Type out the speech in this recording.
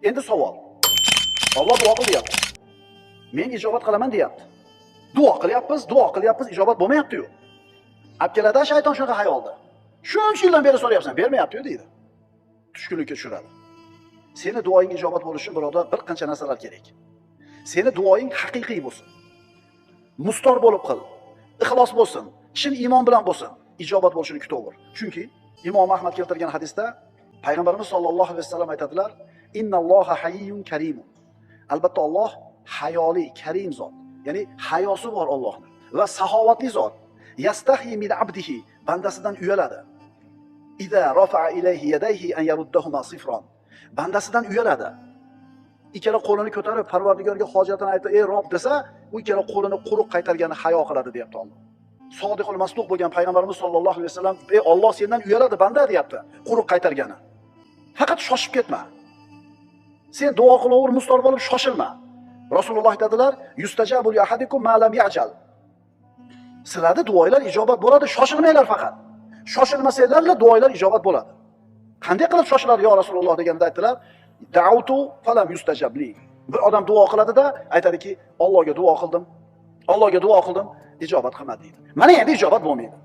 Endi savol. Alloh duo qil deyapti. Men ijobat qilaman deyapti. Duo qilyapmiz, duo qilyapmiz, ijobat bo'lmayapti-yu. Olib keladi shayton shunaqa xayolda. Shuncha yildan beri so'rayapsan, bermayapti-yu deydi. Tushkunlikka tushiradi. Seni duoing ijobat bo'lishi uchun birodar bir qancha narsalar kerak. Seni duoing haqiqiy bo'lsin. Mustor bo'lib qil. Ixlos bo'lsin, chin iymon bilan bo'lsin. Ijobat bo'lishini kutaver. Chunki Imom Ahmad keltirgan hadisda payg'ambarimiz sollallohu alayhi vasallam aytadilar: "Innalloha hayyun karimun." Albatta Alloh hayoli, karim zot. Ya'ni hayosi bor Allohning va saxovatli zot. Yastahi min abdihi, bandasidan uyaladi. Iza rafa'a ilayhi yadayhi an yaruddahuma sifron. Bandasidan uyaladi. Ikkala qo'lini ko'tarib Parvardigorga hojatini aytib, "Ey Rob" desa, u ikkala qo'lini quruq qaytargani hayo qiladi deyapti Alloh. Sodiqul masduq bo'lgan payg'ambarimiz sollallohu alayhi vasallam, "Ey Alloh sendan uyaladi banda" deyapti, quruq qaytargani. Faqat shoshib ketma. Sen duo qilaver, mustor bo'lib shoshilma. Rasululloh aytadilar: "Yustajabu li ahadikum ma lam ya'jal." Sizlarda duolar ijobat bo'ladi, shoshilmanglar faqat. Shoshilmasanglarla duolar ijobat bo'ladi. Qanday qilib shoshiladi yo Rasululloh deganda aytdilar: "Da'utu falam yustajab li." Bir odam duo qiladida aytadiki, Allohga duo qildim. Allohga duo qildim, ijobat qilmadi deydi. Mana endi ijobat bo'lmaydi.